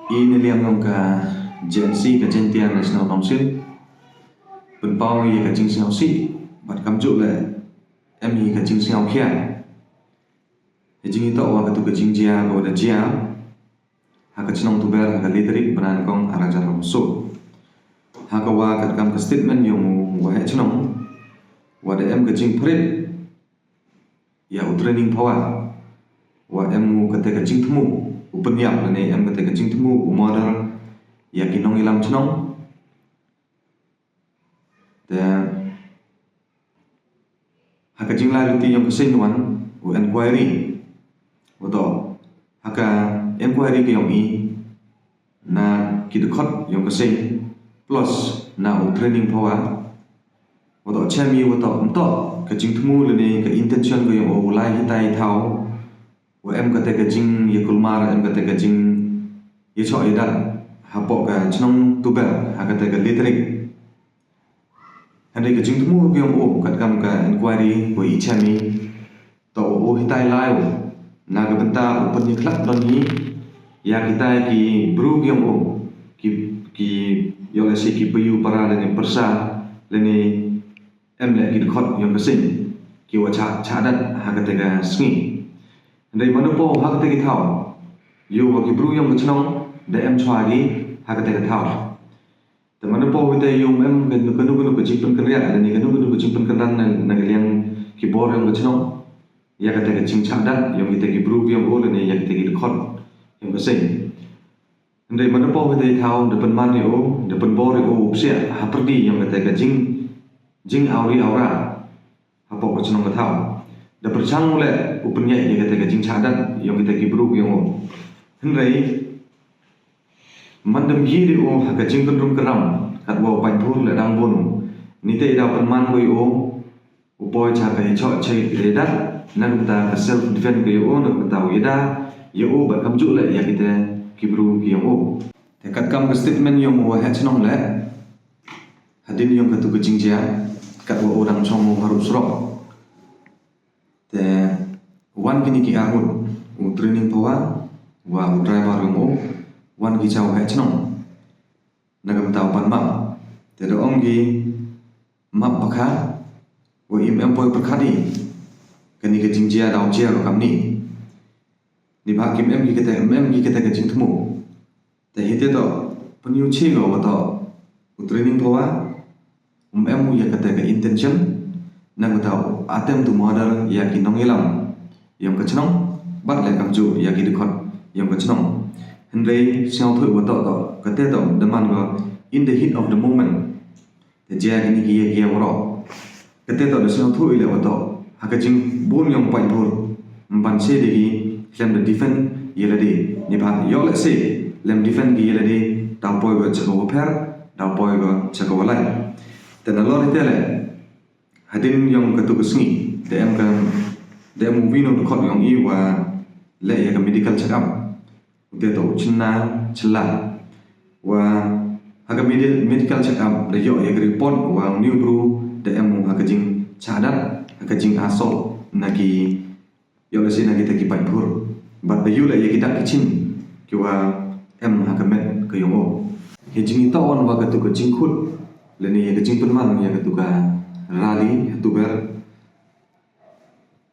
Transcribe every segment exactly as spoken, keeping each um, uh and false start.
I na liang yong ka J N C, ka Jaintia National Council, pynpaw ya ka jingsngewsih, bad kamjooh le em ya ka jingsngewkhia. Hei jingitoh wa katu ka jingjia ka wa da jia ha ka chnong Tuber ha ka le tarik bnai nyngkong ar hajar arphaw soo. Ha ka wa katkam ka statement yong u waheh chnong, wa da em ka jingpyrshah ya u Training Phawa, wa em u kate ka jingthmu u pynyap lane em kate ka jingthmu u murder ya ki nongyalam chnong. Te ha ka jinglai luti yong ka seng wan u inquiry, wa toh ha ka inquiry ka yong i na ki dkhot yong ka seng plus na u Training Phawa, wa toh chem i wa toh ym toh ka jingthmu lane ka intention ka yong u lai hitai thaw, wa em kate ka jingyakulmar, em kate ka jingyachoh yadat hapoh ka chnong Tuber ha kate ka le tarik. Hynrei ka jingthmu ka yong u katkam ka inquiry wa i chem i, toh u hitai lai u na ka bynta u pynyakhlad don hi ya kitai ki bru ka yong u, ki, ki, yoh lehse ki payu para lane pyrsa lane em le ki dkhot yong ka seng ki wa chah, chah dat ha kate ka sngi. Hynrei manda poi ha kate ki thaw, yow wa ki bru yong ka chnong da em chwa ki ha kate ka thaw. Te manda poi te yow em kano kano ka jingpynkynriah lane kano kano ka jingpynkynran na, na ka liang ki bor yong ka chnong ya kate ka jingchah dat yong kite ki bru yong u lane ya kite ki dkhot yong ka seng. Hynrei manda poi kate thaw da pynman ya u, da pynbor ya u u psiah hapyrdi yong kate ka jing, jingawri awra hapoh ka chnong ka thaw. Da pyrchang u le u pynyait ya kate ka jingchah dat yong kite ki bru yong u. Hynrei man da mih ya u ha ka jingkyndrum kyrram katwa u paidbah le dang bun u. Nite i daw pynman ko ya u, u poi cha ka yachoh yadat na ka bynta ka self defense ka yong u, na ka bynta u yada ya u bad kamjooh le ya kite ki bru ki yong u. Te katkam ka statement yong u waheh chnong le, hadien yong katu ka jingjia, katwa u dang chong u haruh surok, te wan kini ki arngut, u Training Phawa wa u driver yong u, wan ki cha u waheh chnong na ka bynta u pan map. Te da ong ki map bakha, wa im em poi pyrkhat i kani ka jingjia daw jia ro kamni. Neibhah kim em ki kate, em ki kate ka jingthmu. Te hite toh pynyoo chi ko wa toh u Training Phawa um em u ya kate ka intention na ka bynta u attempt to murder ya ki nongyalam yong ka chnong bad le kamjooh ya ki dkhot yong ka chnong. Hynrei sngewthuh wa toh, toh kate toh da man ko in the heat of the moment. Te jia kini ki ya ki ya waroh. Kate toh da sngewthuh i le wa toh ha ka jingbun yong paidbah, ym ban se de ki khlem da defend ya lade. Neibhah yoh lehse lem defend ki ya lade, daw poi ko cha ka wa pher, daw poi ko cha ka wa lai. Te nalor ite le, hadien yong katu ka sngi da em ka, da em u wi u dkhot yong i wa leh ya ka medical check up. Ute toh u chynna chylla. Wa ha ka medi-, medical check up da yoh ya ka report wa uni u bru da em u ha ka jingchah dat, ha ka jingassault na ki, yoh lehse na kite ki paidbah. Bad da yoh le ya ki dak ki chin ki wa em ha ka met ka yong u. Hei jingitoh wan wa katu ka jingkhut lane ya ka jingpynman ya katu ka rally ha Tuber.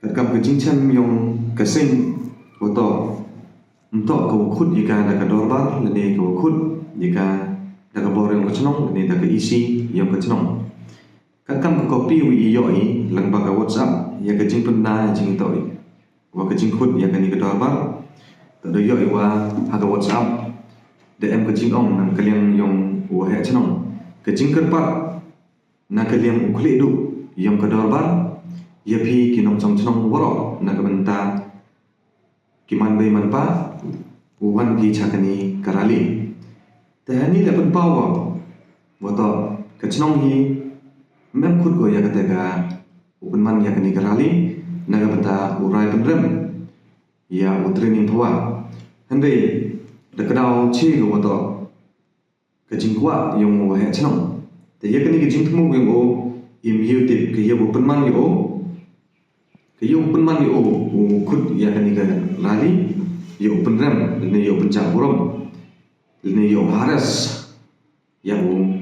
Katkam ka jingchem yong ka seng, wa toh ym toh ka wa khut ya ka da ka dorbar lane ka wa khut ya ka da ka bor yong ka chnong lane da ka E C yong ka chnong. Katkam ka copy wa i yoh i lyngba ka WhatsApp ya ka jingpynbna jingitoh i wa ka jingkhut ya kani ka dorbar, toh da yoh i wa ha ka WhatsApp da em ka jingong na ka liang yong u waheh chnong, ka jingkyrpad na ka liang u khlieh duh yong ka dorbar ya phi ki nongchong chnong waroh na ka bynta ki man bei man pa u wan ki cha kani ka rally. Te hani le pynpaw ko wa toh ka chnong hi ym em khut ko ya kate ka u pynman ya kani ka rally na ka bynta u rai pynrem ya u Training Phawa. Hynrei da kdaw chi ko wa toh ka jingkwah yong u waheh chnong. Te ya kani ka jingthmu yong u, im yoh tip ka ya u pynman ya u, ka ya u pynman ya u, u khut ya kani ka rally, ya u pynrem ne ya u pynjah burom. Lane yow harass ya u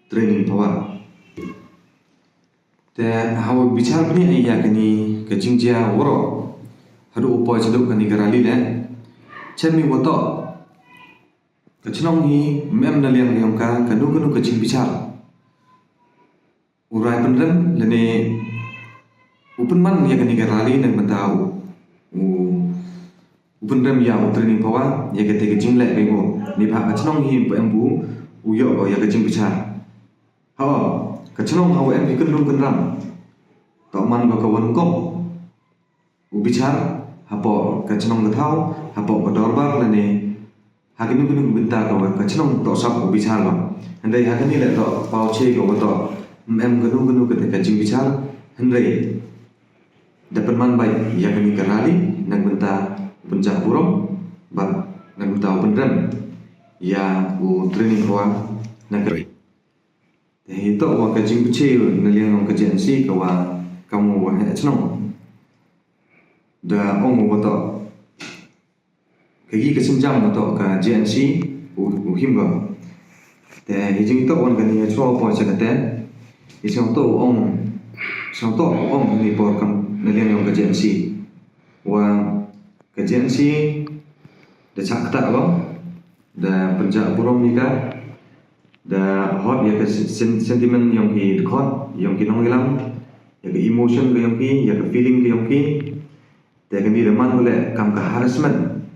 Training Phawa. Te hawa bichar bniah ya kani ka jingjia waroh, hadooh u poi chadooh kani ka rally le, chem i wa toh ka chnong hi ym em na liang yong ka kanu kanu ka jingbichar. U rai pynrem lane u pynman ya kani ka rally na ka bynta u, u pynrem ya u Training Phawa ya kate ka jingleh ka wow. Neibhah ka chnong hi ym pu em pu u yoh ko ya ka jingbichar. Hawa ka chnong hawa em ki kynrum kynram, toh man ko ka wa nyngkong u bichar hapoh ka chnong ka thaw, hapoh ka dorbar lane ha kinu kinu ka bynta ka wa ka chnong toh sap u bichar ko. Hynrei ha kani le toh paw che ko wa toh ym em kanu kanu kate ka jingbichar. Hynrei da pynman bait ya kani ka rally na ka bynta u pynjah burom bad na ka bynta u pynrem ya u Training Phawa na ka. Te hi toh wa ka jingpynche na liang yong ka J N C ka wa kam u waheh chnong. Da ong u wa toh ka yi ka synjam wa toh ka J N C u, u him ko. Te hi jingtoh wan kani ya chwa poi cha kate. Hi sngewtoh ong, sngewtoh ong hi ni por kam na liang yong ka J N C wa ka J N C da chah ktah ko, da pynjah burom ya ka, da hot ya ka sen-, sentiment yong ki dkhot, yong ki nongyalam, ya ka emotion ka yong ki, ya ka feeling ka yong ki. Te kani da man ko le kam ka harassment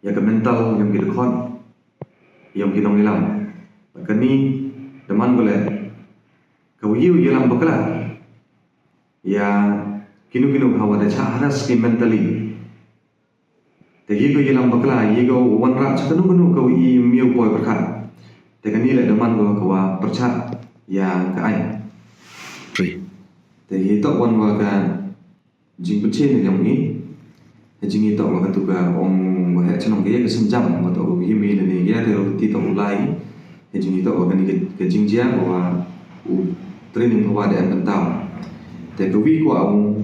ya ka mental yong ki dkhot, yong ki nongyalam. Kani da man ko le ka wa yow yalam bakla ya kinu kinu hawa da chah harass ki mentally. Te yi ko yalam bakla, yi ko wanrah cha kanu kanu ka wa i miu poi pyrkhat. Te kani le da man ko ka wa pyrchah ya ka aiñ. Te hi toh wan wa ka jingpynche na liang i. He jingitoh wa katu ka ong waheh chnong ka ya ka synjam wa toh u him i lane ya te u ti toh u lai. He jingitoh wa kani ka, ka jingjia wa u Training Phawa da em bynta. Te ka wi kwah u,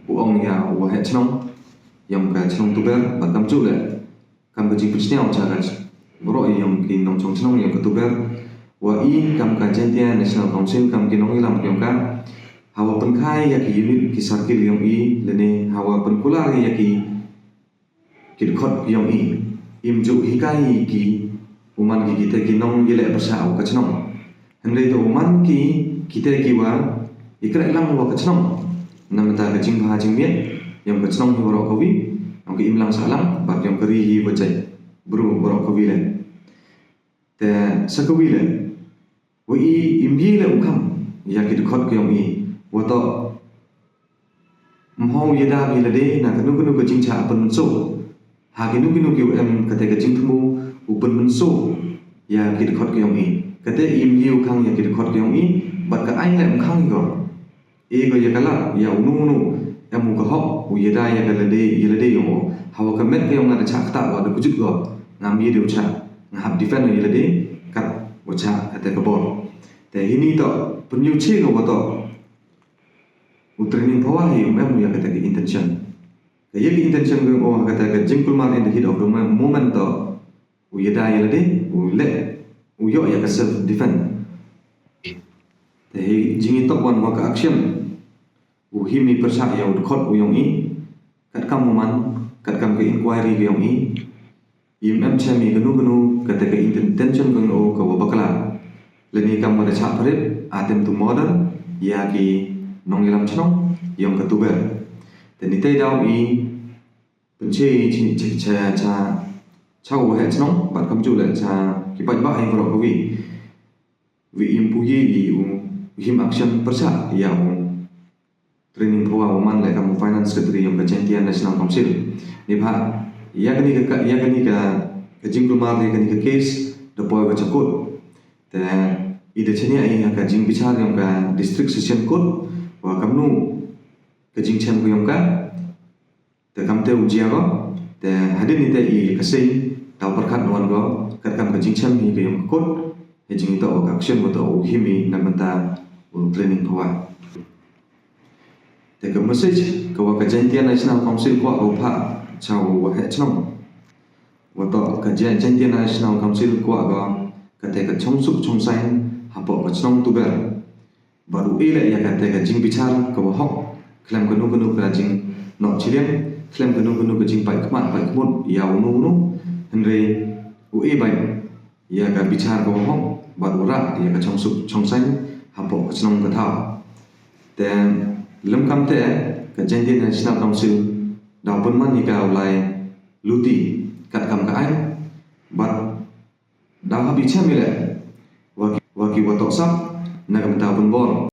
u ong ya u waheh chnong yong ka chnong Tuber bad kamjooh le kam ka jingpynsñiaw cha ka ch-, waroh yong ki nongchong chnong yong ka Tuber, wa i kam ka Jaintia National Council kam ki nongyalam yong ka, hawa pynkhai ya ki unit ki circle yong i lane hawa pynkular ya ki, ki dkhot yong i, im ju hikai ki u man ki kite ki nongyaleh pyrchah wa ka chnong. Hynrei toh u man ki kite ki wa i kreh lang wa ka chnong na ka bynta ka jingbha jingmiat yong ka chnong hi waroh kawi, yong ka imlang sahlang bad yong ka ri hi wa jait bru waroh kawi le. Te sa kawi le, wa i im ye le u kham ya ki dkhot ki yong i, wa toh ym hoi yada ki lade na kanu kanu ka jingchah pynmynsaw. Ha kinu kinu ki wa em kate ka jingthmu u pynmynsaw ya ki dkhot ki yong i. Kate im ye u khang ya ki dkhot ki yong i, bad ka aiñ le ym khang ko. E ko ya ka lad ya u nu u nu em u ka hok u yada ya ka lade, ya lade yong o. Hawa ka met ka yong nga da chah ktah wa da kjut ko. Ngam ye de u chah, nga hap defend ya lade kat wa chah kate ka bor. Te hini toh pynyoh che ko wa toh u Training Phawa hi um em u ya kate ka intention. Ka ya ka intention ka yong o ha kate ka jingkulmar in the heat of the mo-, moment toh u yada ya lade, u leh, u yoh ya ka self defense. Te hi jingitoh wan wa ka action u him i pyrchah ya u dkhot u yong i, katkam u man, katkam ka inquiry ka yong i. Im em chem i kanu kanu kate ka intention ka yong o ka wa bakla. Lane kam wa da chah pyrip attempt to murder ya ki nongyalam chnong yong ka Tuber. Te ni te daw i pynche i chi, chi, cha, cha, cha u waheh chnong bad kamjooh le cha ki paidbah hi waroh kawi. Wi im pu ye i u him action pyrchah ya u Training Phawa wa man le kam u Finance Secretary yong ka Jaintia National Council. Neibhah ya kani ka, ya kani ka, ka jingkulmar ya kani ka case da poi wa cha court. Te i da chaniah i ha ka jingbichar yong ka District Session Court wa kamnu ka jingchem ka yong ka. Te kamte u jia ko, te hadien ite i ka seiñ, daw pyrkhat wan ko, katkam ka jingchem hi ka yong ka court, he jingitoh wa ka action wa toh u him i na ka bynta u Training Phawa. Te ka message ka wa ka Jaintia National Council kwah ko phah cha u waheh chnong. Wa toh ka Jaintia National Council kwah ko kate ka chongsuk chongsaiñ hapoh ka chnong Tuber. Bad u e leh ya kate ka jingbichar ka wa hok khlem kano kano ka jingnoh chiliang, khlem kano kano ka jingpait khmat pait khmut ya uno uno. Hynrei u e bait ya ka bichar ka wa hok bad u rah ya ka chongsuk chongsaiñ hapoh ka chnong ka thaw. Te lymkam te ka Jaintia National Council daw pynman ya ka u lai luti katkam ka aiñ, bad daw hap i chem i leh wa ki, wa ki wa toh sap na ka bynta pynbor